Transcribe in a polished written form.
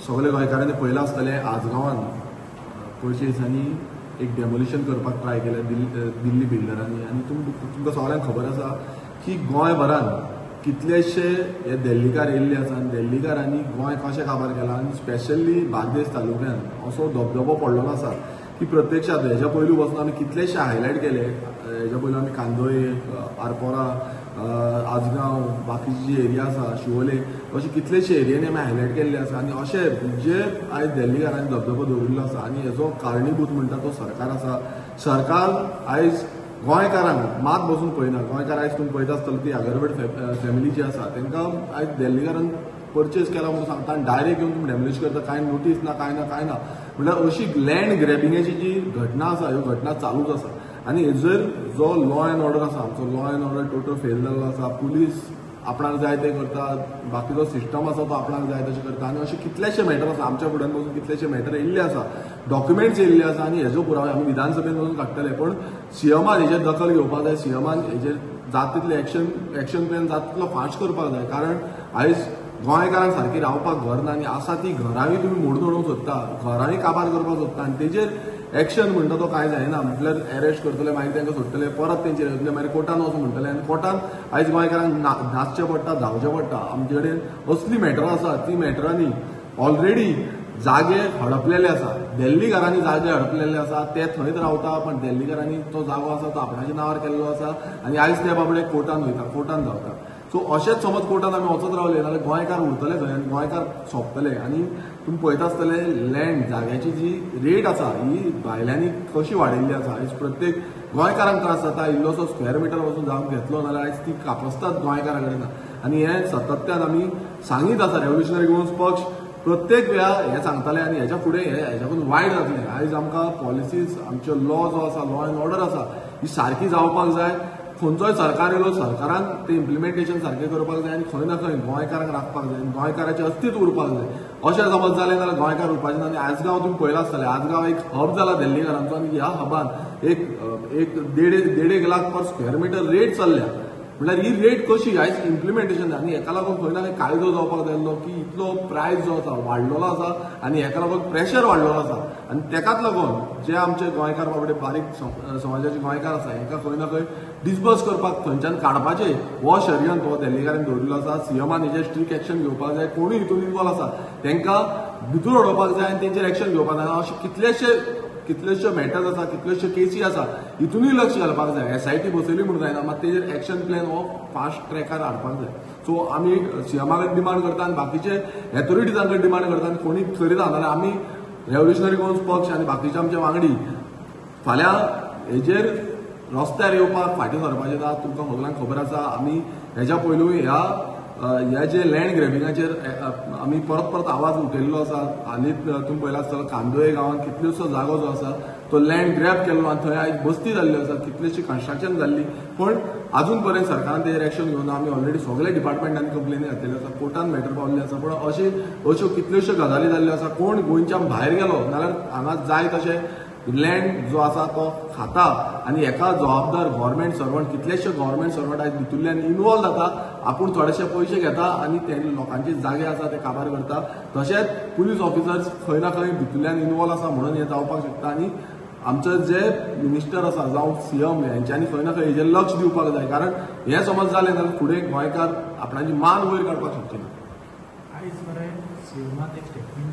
सगळे गोंयकारांनी पळयलां आसतलें, आजगांवान पयरच्या दिसांनी एक डेमोलिशन करपाक ट्राय केलें दिल्ली बिल्डरांनी. आनी तुमकां सगळ्यांक खबर आसा की गोंयभरान कितलेशे हे दिल्लीकार येयल्ले आसा आनी दिल्लीकारांनी गोंय कशें काबार केलां आनी स्पेशली बार्देस तालुक्यान असो धबधबो पडलेलो आसा की प्रत्यक्षात हेज्या पयलू बसून आमी कितलेशे हायलायट केले. हेज्या पयलू आमी कांदोळे, आरपोरा, आजगांव, बाकीची जी एरिया आसा शिवोले, अशे कितलेशे एरियांनी आमी हायलायट केल्ले आसा. आनी अशे जे आयज दिल्लीकारांनी धबधबो दवरिल्लो आसा आनी हेजो कारणीभूत म्हणटा तो सरकार आसा. सरकार आयज गोंयकारांक मात बसून पळयना. गोंयकार आयज तुमी पळयता आसतलो ती आगरवेड फॅमिली जी आसा तांकां आयज दिल्लीकारान परचेज केला म्हणून सांगता आनी डायरेक्ट येवन तुमी डेमोलिश करता, कांय नोटीस ना, कांय ना, कांय ना. म्हणल्यार अशी लँड ग्रॅबिंगाची जी घटना आसा ह्यो घटना चालूच आसा. आनी हेजेर जो लॉ एंड ऑर्डर आसा, आमचो law and order total fail जाल्लो आसा. पुलीस आपणाक जाय ते करता, बाकीचो सिस्टम आसा तो आपणाक जाय तशें करता. आनी अशे कितलेशे मॅटर आसा, आमच्या फुड्यान बसून कितलेशे मॅटर येयल्ले आसा, डॉक्युमेंट्स येयल्ले आसा आनी हेजो पुरावे आमी विधानसभेन वचून काडटले. पण सीएमान हेजेर दखल घेवपाक जाय, सीएमान हेजेर जाता तितले एक्शन प्लॅन जाता तितलो फास्ट करपाक जाय. कारण आयज गोंयकारांक सारकी रावपाक घर ना आनी आसा ती घरांय तुमी मोडून उडोवंक सोदता, घरांय काबार करपाक सोदता आनी तेजेर एक्शन म्हणटा तो कांय जायना. म्हटल्यार अरेस्ट करतले, मागीर तांकां सोडटले, परत तेंचेर येतले, मागीर कोर्टान वचून म्हणटले. आनी कोर्टान आयज गोंयकारांक नाचचें पडटा, धांवचें पडटा. आमचे कडेन असली मॅटरां आसा, ती मॅटरांनी ऑलरेडी जागे हडपलेले आसा, दिल्लीकारांनी जागे हडपलेले आसा, ते थंयच रावता, पण दिल्लीकारांनी तो जागो आसा तो आपणाच्या नांवार केल्लो आसा आनी आयज ते बाबडे कोर्टान वयता, कोर्टान धांवता. सो अशेंच समज कोर्टान आमी वचत रावले जाल्यार गोंयकार उरतले थंय आनी गोंयकार सोंपतले. आनी तुमी पळयता आसतले लँड जाग्याची जी रेट आसा ही भायल्यांनी कशी वाडयल्ली आसा. आयज प्रत्येक गोंयकारांक त्रास जाता. इल्लोसो स्क्वेअर मिटर वचून जावन घेतलो जाल्यार आयज ती कापसतात गोंयकारा कडेन. आनी हें सातत्यान आमी सांगीत आसा. रेव्होल्युशनरी गोवन्स पक्ष प्रत्येक वेळा हें सांगताले आनी हेच्या फुडें हें हेच्याकून वायट जातलें. आयज आमकां पॉलिसीज, आमच्यो लॉ जो आसा, लॉ एंड ऑर्डर आसा ही सारकी जावपाक जाय. खंयचोय सरकार येयलो सरकारान ते इम्प्लिमेंटेशन सारकें करपाक जाय आनी खंय ना खंय गोंयकारांक राखपाक जाय आनी गोंयकाराचें अस्तित्व उरपाक जाय. अशें समज जालें जाल्यार गोंयकार उरपाचें ना. आनी आजगांव तुमी पळयलां आसतलें, आजगांव एक हब जाला दिल्लीकारांचो आनी ह्या हबान एक देड lakh per square metre rate चल्ल्या. म्हणल्यार ही रेट कशी आयज इम्प्लिमेंटेशन. आनी हेका लागून खंय ना खंय कायदो जावपाक जाय आसलो की इतलो प्रायस जो आसा वाडलेलो आसा आनी हेका लागून प्रेशर वाडलेलो आसा. आनी तेकाच लागून जे आमचे गोंयकार बाबडे बारीक समाजाचे गोंयकार आसा हेंकां खंय ना खंय डिस्बर्स करपाक थंयच्यान काडपाचें हो षडयंत्र हो दिल्लीकारांनी दवरिल्लो आसा. सीएमान हेजेर स्ट्रीक एक्शन घेवपाक जाय. कोणूय हितून इनवॉल्व आसा तेंकां भितर उडोवपाक जाय आनी तेंचेर एक्शन घेवपाक जाय. अशे कितलेशे मॅटर्स आसा, कितलेशे केसी आसा, हितूनय लक्ष घालपाक जाय. एसआयटी बसयली म्हणून जायना, मात तेजेर एक्शन प्लॅन हो फास्ट ट्रॅकार हाडपाक जाय. सो आमी सीएमा कडेन डिमांड करता आनी बाकीचे एथॉरिटीजां कडेन डिमांड करता आनी कोणी करिना जाल्यार आमी रेव्होल्युशनरी गोवन्स पक्ष आनी बाकीचे आमचे वांगडी फाल्यां हेजेर रस्त्यार येवपाक फाटीं सरपाचें ना. तुमकां सगळ्यांक खबर आसा आमी हेज्या पयलू ह्या जे लँड ग्रॅबिंगाचेर आमी परत परत आवाज उठयल्लो आसा. हालींच तुमी पळयलां आसतलो कांदोळे गांवांत कितलोसो जागो जो आसा तो लँड ग्रॅब केल्लो आनी थंय आयज बस्ती जाल्ली आसा, कितलीशी कन्स्ट्रक्शन जाल्ली, पण आजून पर्यंत सरकारान तेजेर एक्शन घेवना. आमी ऑलरेडी सगळे डिपार्टमेंटांनी कंप्लेनी घातलेल्यो आसा, कोर्टान मॅटर पावल्ले आसा, पण अश्यो कितल्योश्यो गजाली जाल्ल्यो आसा. कोण गोंयच्यान भायर गेलो नाल्यार हांगा जाय तशें लँड जो आसा तो खाता आनी हेका जबाबदार गव्हर्मेंट सर्वंट, कितलेशे गव्हर्मेंट सर्वंट आयज भितुल्ल्यान इनवॉल्व जाता, आपूण थोडेशे पयशे घेता आनी ते लोकांचे जागे आसा ते काबार करता. तशेंच पुलीस ऑफिसर्स खंय ना खंय भितुल्ल्यान इनवॉल्व आसा म्हणून हें जावपाक शकता. आनी आमचे जे मिनिस्टर आसा जावं सीएम हेंच्यांनी खंय ना खंय हेजेर लक्ष दिवपाक जाय. कारण हें समज जालें जाल्यार फुडें गोंयकार आपणाची मान वयर काडपाक शकचे ना. आयज मरे सीएमान एक स्टेटमेंट